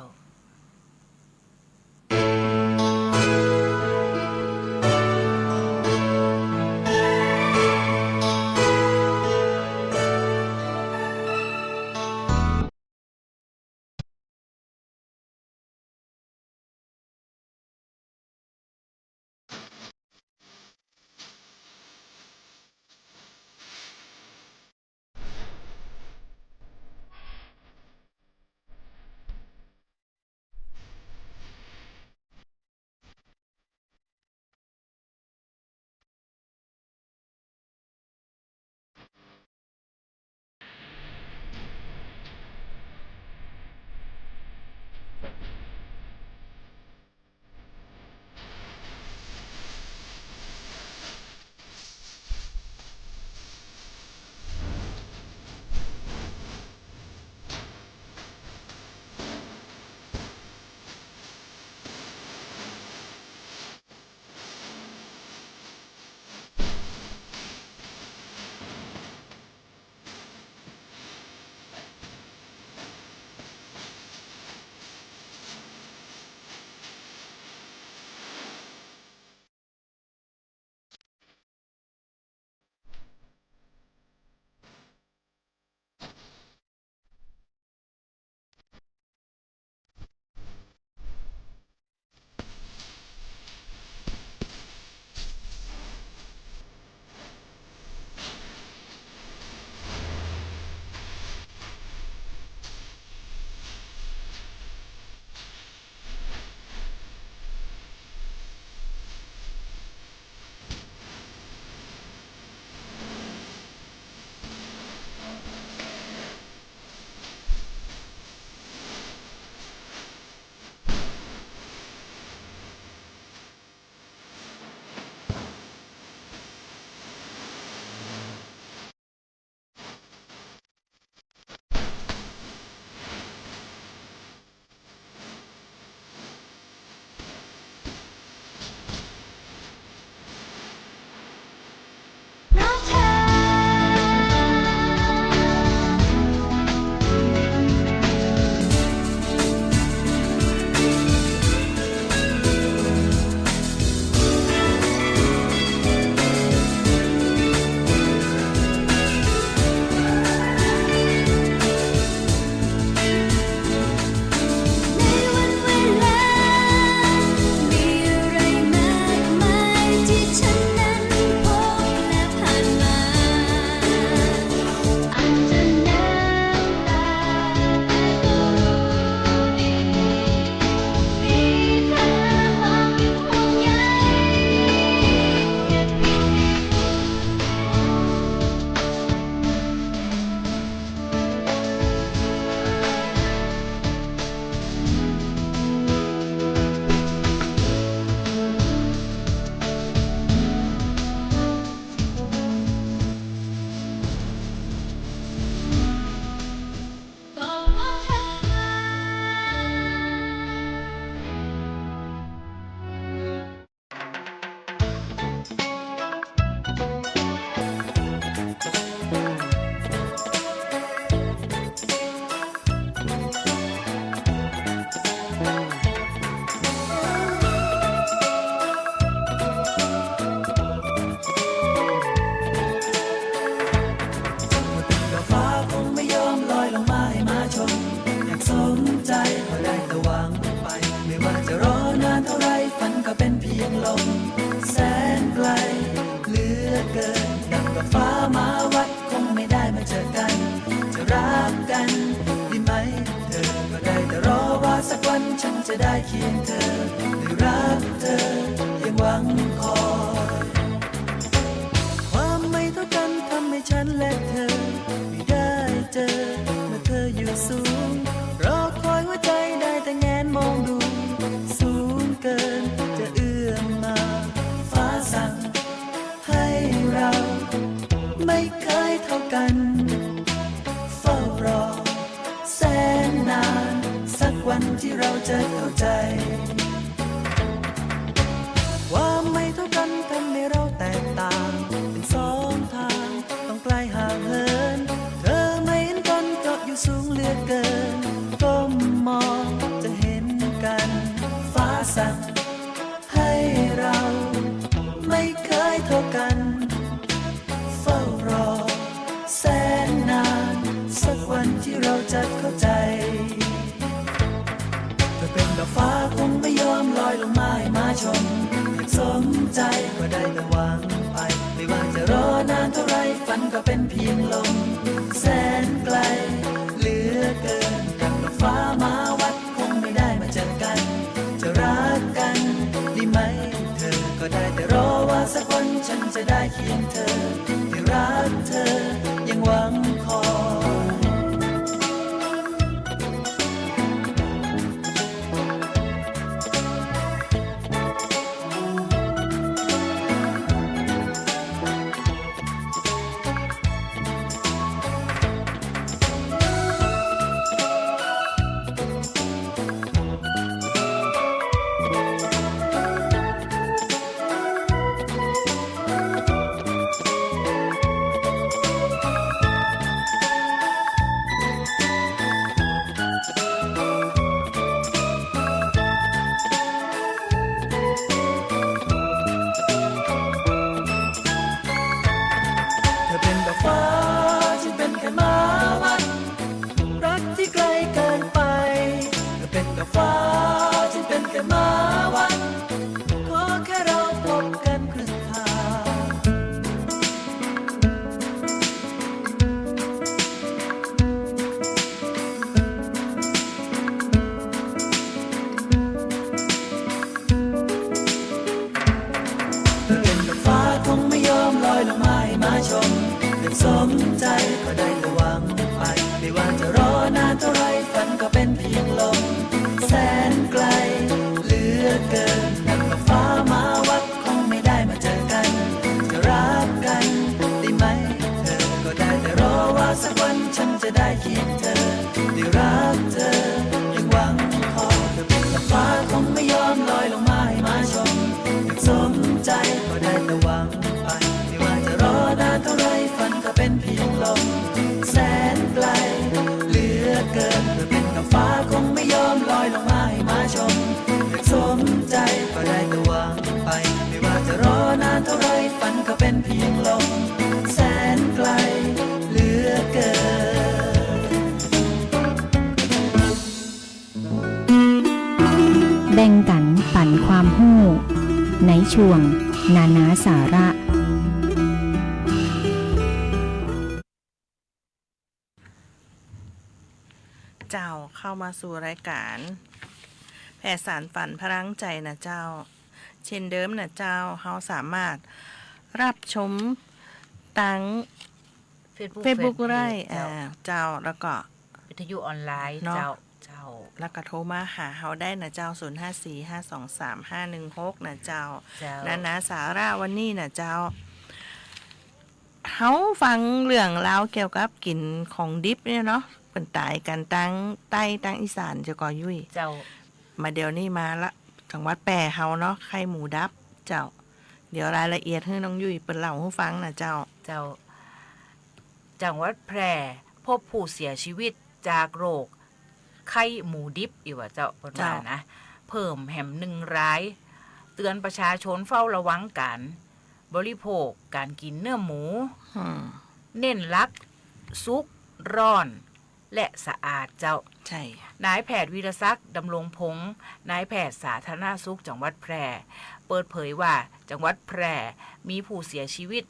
จะได้เคียงเธอ ได้รักเธอ ยังหวังคอย ความไม่เท่ากันทำให้ฉันและเธอ ไม่ได้เจอ เมื่อเธออยู่สูง รอคอยหัวใจได้แต่แงนมองดู สูงเกินจะเอื้อมมา ฟ้าสั่ง ให้เราไม่เคยเท่ากัน เฝ้ารอแสนนาน สักวันที่เราจะเข้าใจ ความไม่เท่ากันทำให้เราแตกต่าง เป็นสองทางต้องไกลห่างเหิน เธอไม่เห็นกันเพราะอยู่สูงเหลือเกิน ก้มมองจะเห็นกัน ฟ้าสั่ง ให้เราไม่เคยเท่ากัน เฝ้ารอแสนนาน สักวันที่เราจะเข้าใจ เธอเป็นดอกฟ้าคงไม่ยอมลอยลงมาให้มาชม อยากสมใจก็ได้แต่หวังไป ไม่ว่าจะรอนานเท่าไร ฝันก็เป็นเพียงลม แสนไกลเหลือเกิน ดังดอกฟ้ามาวัด คงไม่ได้มาเจอกัน จะรักกันดีไหม เธอก็ได้แต่รอว่าสักวันฉันจะได้เคียงเธอ ที่รักเธอยังหวังคอย เธอเป็นดอกฟ้าที่เป็นแค่มาวัน รักที่ไกลเกินไป เธอเป็นดอกฟ้าที่เป็นแค่มาวัน ขอแค่เราพบกันครึ่งทาง เธอเป็นดอกฟ้าคงไม่ยอมลอยลงมาให้มาชม เป็นสมใจก็ได้แต่หวังไป ไม่ว่าจะรอนานเท่าไร ฝันก็เป็นเพียงลม แสนไกลเหลือเกิน ดังดอกฟ้ามาวัด คงไม่ได้มาเจอกัน จะรักกันได้ไหม เธอก็ได้แต่รอว่าสักวันฉันจะได้เคียงเธอ ได้รักเธอยังหวังคอย เธอเป็นดอกฟ้าคงไม่ยอมลอยลงมาให้มาชม อยากสมใจก็ได้แต่หวังไป ไม่ว่าจะรอนานเท่าไร ฝันก็เป็นเพียงลม แสนไกลเหลือเกิน เธอเป็นดอกฟ้าคงไม่ยอมลอยลงมาให้มาชม อยากสมใจก็ได้แต่หวังไป ไม่ว่าจะรอนานเท่าไร ฝันก็เป็นเพียงลม แสนไกลเหลือเกิน แบ่งกั๋นปั๋นความฮู้ ในช่วงนานาสาระ เจ้า เข้ามาสู่รายก๋าน แผ่สานฝันพลังใจ๋น่ะเจ้า เช่นเดิมน่ะเจ้า เฮาสามารถฮับชมตาง Facebook เฟซบุ๊ก Fanpage ได้ เจ้า อ่า เจ้า แล้วก็ วิทยุออนไลน์ เนาะ เจ้า เจ้า แล้วก็โทรมาหาเฮาได้น่ะเจ้า ศูนย์ห้าสี่ ห้าสองสาม ห้าหนึ่งหก น่ะเจ้า เจ้า นานาสาระวันนี้น่ะเจ้า เฮาฟังเรื่องราวเกี่ยวกับกิ๋นของดิบเนี่ยเนาะ เปิ้นต๋ายกั๋นตางใต้ตางอีสานเจ้าก่อยุ้ย เจ้า มาเดี๋ยวนี้มาละ จังหวัดแพร่เฮาเนาะ ไข้หมูดับ เจ้า เดี๋ยวรายละเอียดหื้อน้องยุ้ยเปิ้นเล่าหื้อฟังน่ะเจ้า เจ้า จังหวัดแพร่พบผู้เสียชีวิตจากโรคไข้หมูดิบ อีกว่าเจ้า เปิ้นว่านะ เจ้า เพิ่มแหมหนึ่งราย เตื๋อนประชาชนเฝ้าระวังก๋านบริโภคก๋านกิ๋นเนื้อหมู อืม เน้นหลักสุก ร้อน และสะอาดเจ้า ใช่ นายแพทย์วีรศักดิ์ ดำรงพงษ์ นายแพทย์สาธารณสุขจังหวัดแพร่ เปิดเผยว่าจังหวัดแพร่มีผู้เสียชีวิต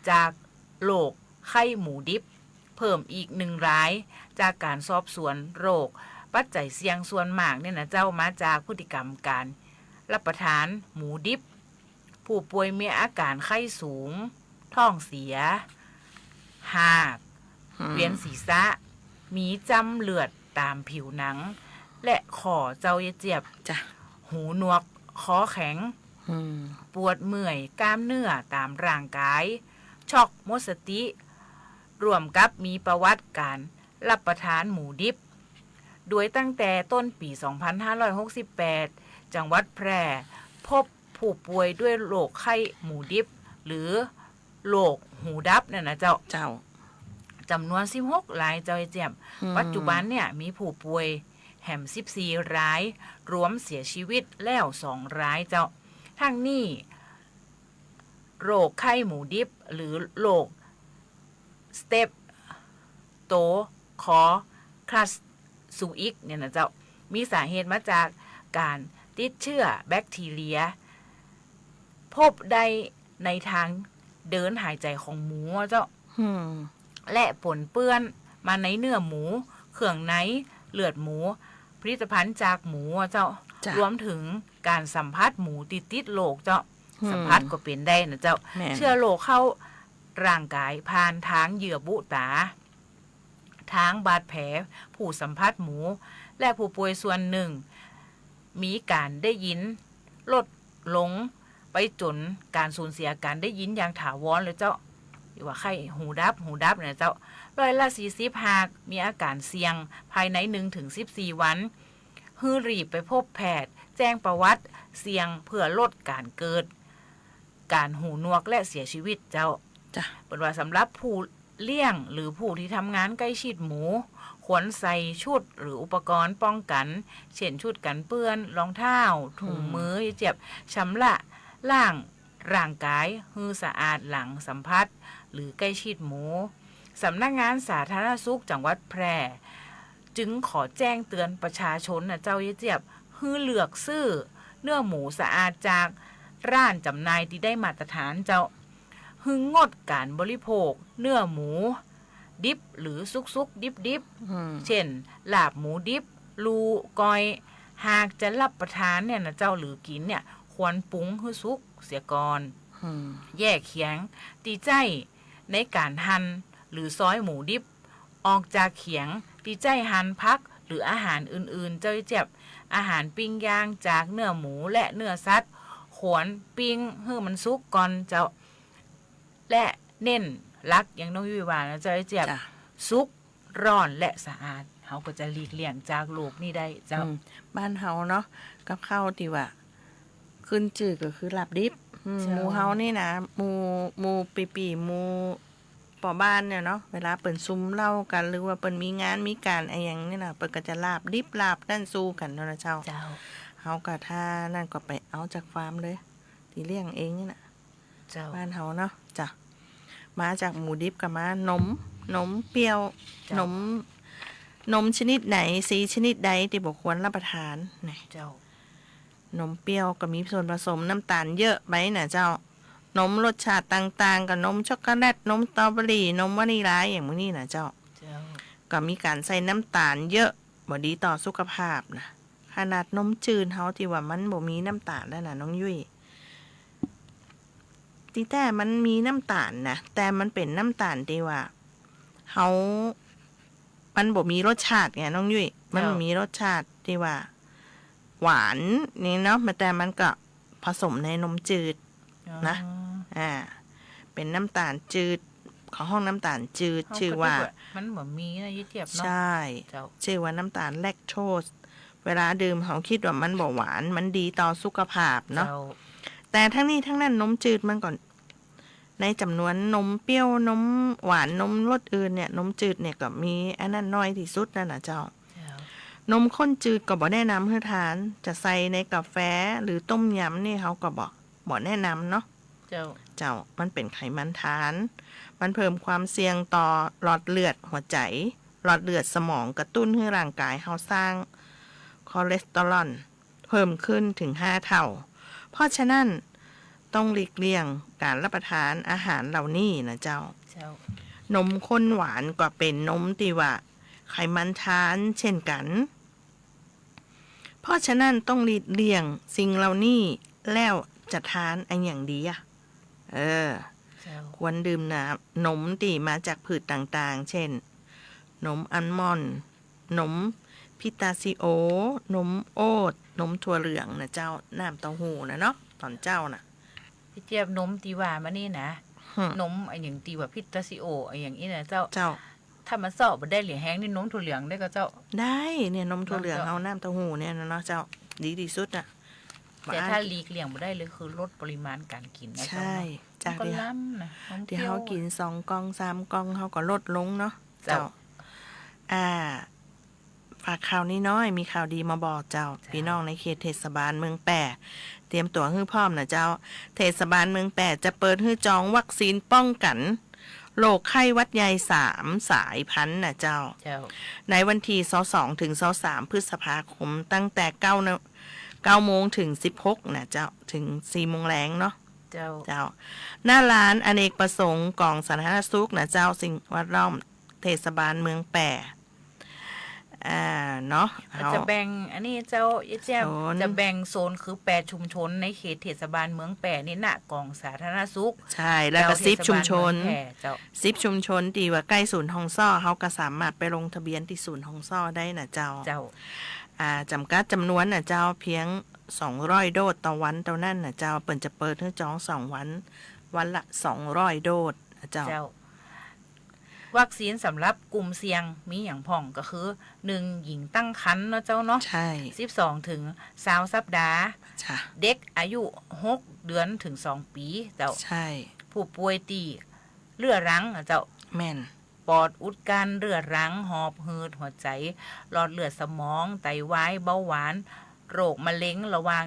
จากโรคไข้หมูดิบเพิ่มอีกหนึ่งราย จากก๋านสอบสวนโรค ปัจจัยเสี่ยงส่วนมากเนี่ยนะเจ้า มาจากพฤติกรรมก๋านรับประทานหมูดิบ ผู้ป่วยมีอาก๋านไข้สูง ท้องเสีย หาก อืม เวียนศีรษะ มีจ้ำเลือดต๋ามผิวหนัง และข้อเจ้ายายเจี๊ยบ จ้ะ หูหนวก คอแข็ง อืม ปวดเมื่อยกล้ามเนื้อต๋ามร่างก๋าย ช็อกหมดสติ ร่วมกับมีประวัติก๋านรับประทานหมูดิบ โดยตั้งแต่ต้นปี๋สองพันห้าร้อยหกสิบแปด จังหวัดแพร่พบผู้ป่วยด้วยโรคไข้หมูดิบ หรือโรคหูดับเนี่ยนะเจ้า เจ้า จ๋ำนวนสิบหกรายเจ้ายายเจี๊ยบ อืม ปัจจุบันเนี่ยมีผู้ป่วยแหมสิบสี่ราย รวมเสียชีวิตแล้วสองรายเจ้า ทั้งนี้ โรคไข้หมูดิบ หรือโรค สเตปโตคอคัสซูอิกเนี่ยนะเจ้า มีสาเหตุมาจากก๋านติดเจื้อแบคทีเรีย พบได้ในทางเดินหายใจ๋ของหมูอะเจ้า อืม และปนเปื้อนมาในเนื้อหมู เครื่องใน เลือดหมู ผลิตภัณฑ์จากหมูอะเจ้า จ้ะ รวมเถิงก๋านสัมผัสหมูตี้ติดโรคเจ้า อืม สัมผัสก็เป๋นได้นะเจ้า แม่น เจื้อโรคเข้าร่างก๋ายผ่านทางเยื่อบุต๋า ทางบาดแผลผู้สัมผัสหมู และผู้ป่วยส่วนนึ่ง มีก๋านได้ยินลดลงไปจ๋นก๋านสูญเสียก๋านได้ยินอย่างถาวรเลยเจ้า ตี้ว่าไข้หูดับ หูดับเนี่ยเจ้า ร้อยละสี่สิบหากมีอาก๋านเสี่ยงภายในหนึ่งเถิงสิบสี่วัน หื้อรีบไปพบแพทย์ แจ้งประวัติเสี่ยงเปื้อลดก๋านเกิดก๋านหูหนวกและเสียชีวิตเจ้า จ้ะ เปิ้นว่าสำหรับผู้เลี้ยงหรือผู้ตี้ทำงานใก้ชิดหมู ควรใส่ชุดหรืออุปกรณ์ป้องกั๋น เช่น ชุดกั๋นเปื้อน รองเท้า ถุงมือ อืม เจียบ ชำระล้างร่างก๋ายหื้อสะอาดหลังสัมผัสหรือใก้ชิดหมู สำนักงานสาธารณสุขจังหวัดแพร่ จึงขอแจ้งเตือนประชาชนนะเจ้ายายเจี๊ยบ หื้อเลือกซื้อเนื้อหมูสะอาดจากร้านจำหน่ายตี้ได้มาตรฐานเจ้า หื้องดก๋านบริโภคเนื้อหมูดิบหรือสุกๆ ดิบๆ อืม เช่น ลาบหมูดิบ ลู่ ก้อย หากจะรับประทานเนี่ยนะเจ้า หรือกิ๋นเนี่ย ควรปรุงหื้อสุกเสียก่อน อืม แยกเขียงตี้ใจ๊ในก๋านหั่นหรือซอยหมูดิบ ออกจากเขียงตี้ใจ๊หั่นผักหรืออาหารอื่นๆ เจ้ายายเจี๊ยบ อาหารปิ้งย่างจากเนื้อหมูและเนื้อสัตว์ ควรปิ้งหื้อมันสุกก่อนเจ้า และเน้นหลักอย่างน้องยุ้ยว่านะเจ้ายายเจี๊ยบ จ้ะ สุก ร้อนและสะอาด เฮาก็จะหลีกเลี่ยงจากโรคนี้ได้เจ้า อืม บ้านเฮาเนาะ กับข้าวตี้ว่าขึ้นจื้อก็คือลาบดิบ อืม เจ้า หมู่เฮานี่นะ หมู่ หมู่ปี้ๆ หมู่ป้อบ้านเนี่ยเนาะ เวลาเปิ้นสุมเหล้ากั๋น หรือว่าเปิ้นมีงานมีก๋านอะหยังนี่นะ เปิ้นก็จะลาบดิบลาบนั่นสู้กั๋นเนาะนะเจ้า เจ้า เฮาก็ถ้านั่นก็ไปเอาจากฟาร์มเลย ตี้เลี้ยงเองนี่นะ เจ้า บ้านเฮาเนาะ จ้ะ มาจากหมูดิบก็มา นม นมเปรี้ยว เจ้า นม นมชนิดไหน สีชนิดใดตี้บ่ควรรับประทาน นี่ เจ้า นมเปรี้ยวก็มีส่วนผสมน้ำตาลเยอะไปนะเจ้า นมรสชาติต่างๆ ก็นมช็อกโกแลต นมสตรอเบอรี่ นมวานิลลา อย่างหมู่นี้นะเจ้า เจ้า ก็มีก๋านใส่น้ำตาลเยอะ บ่ดีต่อสุขภาพนะ ขนาดนมจืดเฮาตี้ว่ามันบ่มีน้ำตาลแล้วนะน้องยุ้ย ตี้แต๊มันมีน้ำตาลนะ แต่มันเป๋นน้ำตาลตี้ว่าเฮา มันบ่มีรสชาติไงน้องยุ้ย เจ้า มันบ่มีรสชาติตี้ว่าหวานนี่เนาะ แต่มันก็ผสมในนมจืด นะ อ๋อ อ่า เป๋นน้ำตาลจืด เขาฮ้องน้ำตาลจืด เฮาก็ จื้อว่า นึกว่ามันบ่มีนะ ยี่เจี๊ยบเนาะ ใช่ เจ้า จื้อว่าน้ำตาลแลคโทส เวลาดื่มเฮาคิดว่ามันบ่หวาน มันดีต่อสุขภาพเนาะ เจ้า แต่ทั้งนี้ทั้งนั้นนมจืดมันก็ ในจ๋ำนวนนมเปรี้ยว นมหวาน นมรสอื่นเนี่ย นมจืดเนี่ยก็มีอันนั้นน้อยตี้สุดนั่นนะเจ้า เจ้า นมข้นจืดก็บ่แนะนำหื้อทาน จะใส่ในกาแฟหรือต้มยำนี่เฮาก็บ่ บ่แนะนำเนาะ เจ้า เจ้า มันเป๋นไขมันทราน มันเพิ่มความเสี่ยงต่อหลอดเลือดหัวใจ๋ หลอดเลือดสมอง กระตุ้นหื้อร่างก๋ายเฮาสร้างคอเลสเตอรอลเพิ่มขึ้นเถิงห้าเท่า เพราะฉะนั้นต้องหลีกเลี่ยงก๋านรับประทานอาหารเหล่านี้นะเจ้า เจ้า นมข้นหวานก็เป๋นนมตี้ว่าไขมันทรานเช่นกั๋น เพราะฉะนั้นต้องหลีกเลี่ยงสิ่งเหล่านี้ แล้วจะทานอะหยังดีอะ เออ เจ้า ควรดื่มน้ำ นมตี้มาจากพืชต่างๆ เช่น นมอัลมอนด์ นมพิสตาชิโอ นมโอ๊ต นมถั่วเหลืองนะเจ้า น้ำเต้าหู้นะเนาะ ตอนเจ๊าน่ะ พี่เจี๊ยบ นมตี้ว่ามานี่นะ หึ นมอะหยังตี้ว่าพิสตาชิโออะหยังอี้นะเจ้า เจ้า ถ้ามันเซาะบ่ได้เหลือแฮงนี่ นมถั่วเหลืองได้ก่อเจ้า ได้เนี่ย นมถั่วเหลือง เนาะเจ้า เฮา น้ำเต้าหู้เนี่ยนะเนาะเจ้า ดีตี้สุดน่ะ แต่ถ้าหลีกเลี่ยงบ่ได้เลยคือลดปริมาณก๋านกิ๋นนะเจ้าเนาะ ใช่ จากตี้ มันก็ล้ำนะ นมเปรี้ยว ตี้เฮากิ๋นสองกล่องสามกล่อง เฮาก็ลดลงเนาะ เจ้า เจ้า อ่า ฝากข่าวนี้น้อย มีข่าวดีมาบอกเจ้า เจ้า ปี้น้องในเขตเทศบาลเมืองแป้ เตรียมตั๋วหื้อพร้อมนะเจ้า เทศบาลเมืองแป้จะเปิดหื้อจองวัคซีนป้องกั๋นโรคไข้หวัดใหญ่สามสายพันธุ์นะเจ้า เจ้า ในวันตี้ซาวสองถึงซาวสามพฤษภาคม ตั้งแต่เก้านา- เก้าโมงถึงสิบหกนะเจ้า ถึงสี่โมงแลงเนาะ เจ้า เจ้า หน้าลานอเนกประสงค์กองสาธารณสุขนะเจ้า สิ่งแวดล้อมเทศบาลเมืองแป้ อ่า เนาะ เฮาจะแบ่งอันนี้เจ้า เจ๊า โซน จะแบ่งโซนคือแปดชุมชนในเขตเทศบาลเมืองแป้นี่นะ กองสาธารณสุข ใช่ แล้วก็ เจ้า สิบชุมชน เทศบาลเมืองแป้ เจ้า สิบชุมชนตี้ว่าใก้ศูนย์ฮองซ่อ เฮาก็สามารถไปลงทะเบียนตี้ศูนย์ฮองซ่อได้นะเจ้า เจ้า อ่า จ๋ำกัดจ๋ำนวนนะเจ้า เพียงสองร้อยโดสต่อวันเต้านั้นนะเจ้า เปิ้นจะเปิดหื้อจองสองวัน วันละสองร้อยโดสนะเจ้า เจ้า วัคซีนสำหรับกลุ่มเสี่ยงมีหยังพ่องก็คือ หนึ่ง หญิงตั้งครรภ์เนาะเจ้าเนาะ ใช่ สิบสองถึงซาวสัปดาห์ จ้ะ เด็กอายุหกเดือนถึงสองปี๋เจ้า ใช่ ผู้ป่วยตี้เรื้อรังอะเจ้า แม่น ปอดอุดกั้นเรื้อรัง หอบหืด หัวใจ๋ หลอดเลือดสมอง ไตวาย เบาหวาน โรคมะเร็ง ระหว่าง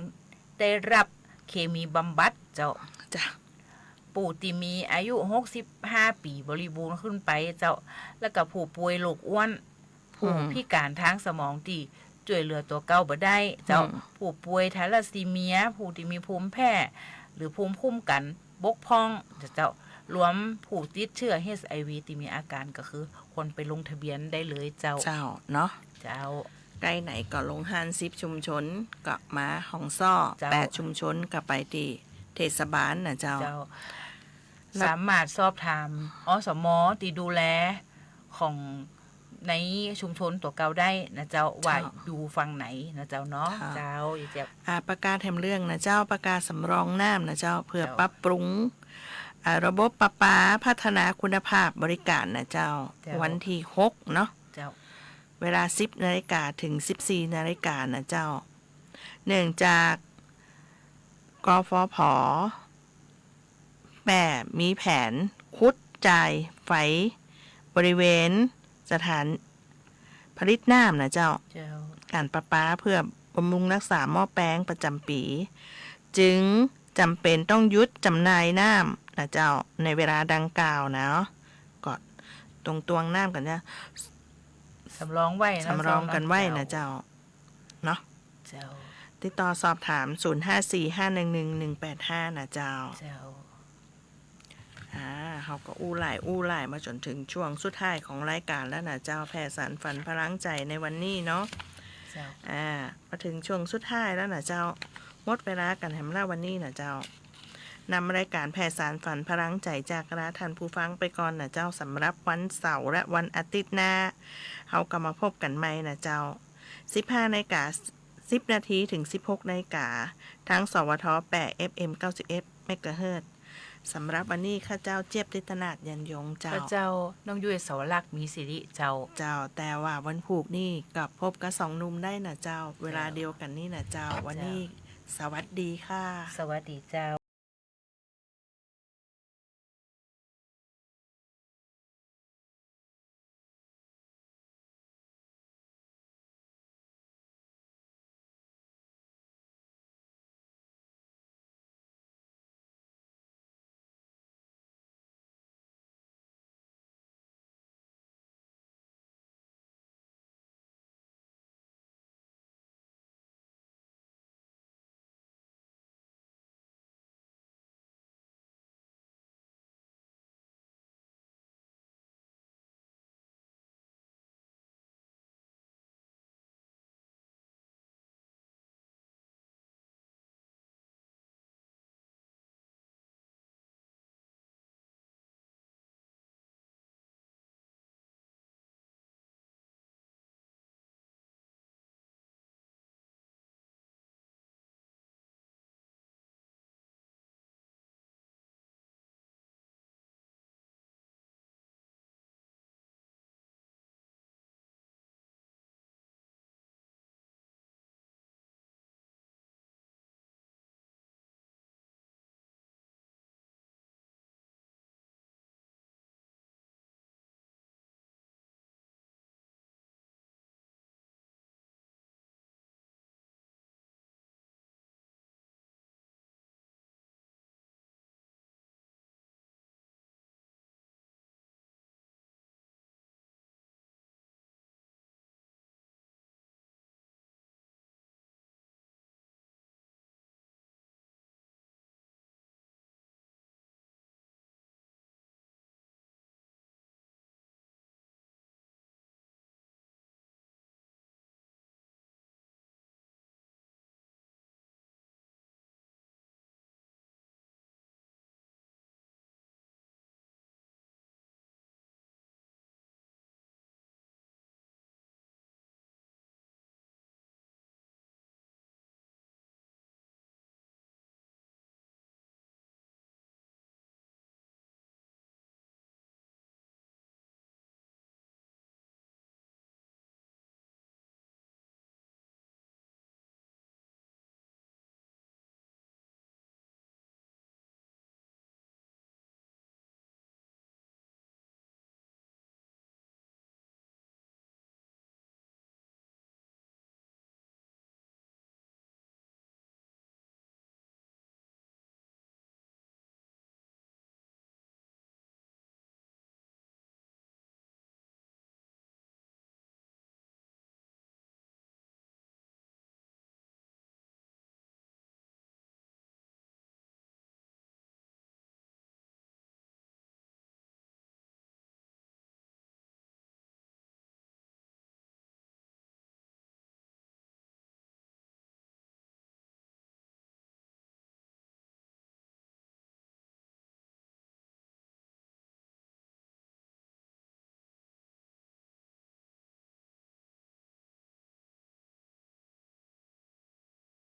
ได้ฮับเคมีบำบัดเจ้า จ้ะ ผู้ตี้มีอายุหกสิบห้าปี๋บริบูรณ์ขึ้นไปเจ้า แล้วก็ผู้ป่วยโรคอ้วน ผู้ อืม พิก๋านตางสมองตี้จ้วยเหลือตั๋วเก่าบ่ได้เจ้า อืม ผู้ป่วยทาลัสซีเมีย ผู้ตี้มีภูมิแพ้ หรือภูมิคุ้มกั๋นบกพร่องเจ้า รวมผู้ติดเจื้อ เอช ไอ วี ตี้มีอาก๋านก็คือควรไปลงทะเบียนได้เลยเจ้า เจ้า เนาะ เจ้า ใก้ไหนก็ลงหั้น สิบชุมชนก็มาฮองซ่อ เจ้า แปดชุมชนก็ไปตี้เทศบาลนะเจ้า เจ้า แล้ว สามารถสอบถาม อสม ตี้ดูแลของในชุมชนตั๋วเก่าได้นะเจ้า ว่า เจ้า อยู่ฝั่งไหนนะเจ้าเนาะ เจ้า เจ้า เจ๊า อ่า ประกาศแถมเรื่องนะเจ้า ประกาศสำรองน้ำนะเจ้า เพื่อ เจ้า ปรับปรุง อ่า ระบบประปา พัฒนาคุณภาพบริการนะเจ้า เจ้า วันตี้หกเนาะ เจ้า เวลาสิบนาฬิกาถึงสิบสี่นาฬิกานะเจ้า เนื่องจาก กฟผ แป้มีแผนขุดจ่ายไฟบริเวณสถานผลิตน้ำนะเจ้า เจ้า ก๋านประปาเพื่อบำรุงรักษาหม้อแปลงประจ๋ำปี๋ จึงจ๋ำเป๋นต้องหยุดจ๋ำหน่ายน้ำนะเจ้า ในเวลาดังกล่าวนะ ก็ต้องตวงน้ำกั๋นนะ สำรองไว้นะ สำรองกั๋นไว้นะเจ้า เจ้า เนาะ เจ้า ติดต่อสอบถาม ศูนย์ห้าสี่ห้าหนึ่งหนึ่งหนึ่งแปดห้า นะเจ้า เจ้า อ่า เฮาก็อู้หลายอู้หลายมาจ๋นถึงช่วงสุดท้ายของรายก๋านแล้วนะเจ้า แผ่สานฝันพลังใจ๋ในวันนี้เนาะ เจ้า อ่า มาถึงช่วงสุดท้ายแล้วนะเจ้า หมดเวลากั๋นแหมละวันนี้นะเจ้า นำรายก๋านแผ่สานฝันพลังใจ๋จากลาท่านผู้ฟังไปก่อนนะเจ้า สำหรับวันเสาร์และวันอาทิตย์หน้า เฮาก็มาพบกั๋นใหม่นะเจ้า สิบห้านาฬิกา สิบนาทีถึงสิบหกนาฬิกา ทาง สวท แปด เอฟเอ็ม เก้าสิบเอ็ด เมกะเฮิรตซ์ สำหรับวันนี้ข้าเจ้าเจี๊ยบ ติตนาถ ยันยงเจ้า ข้าเจ้าน้องยุ้ย สวรักษ์ มีสิริเจ้า เจ้า แต่ว่าวันพูกนี่ก็พบกับสองหนุ่มได้นะเจ้า เวลาเดียวกั๋นนี่นะเจ้า วันนี้ เจ้า สวัสดีค่ะ สวัสดีเจ้า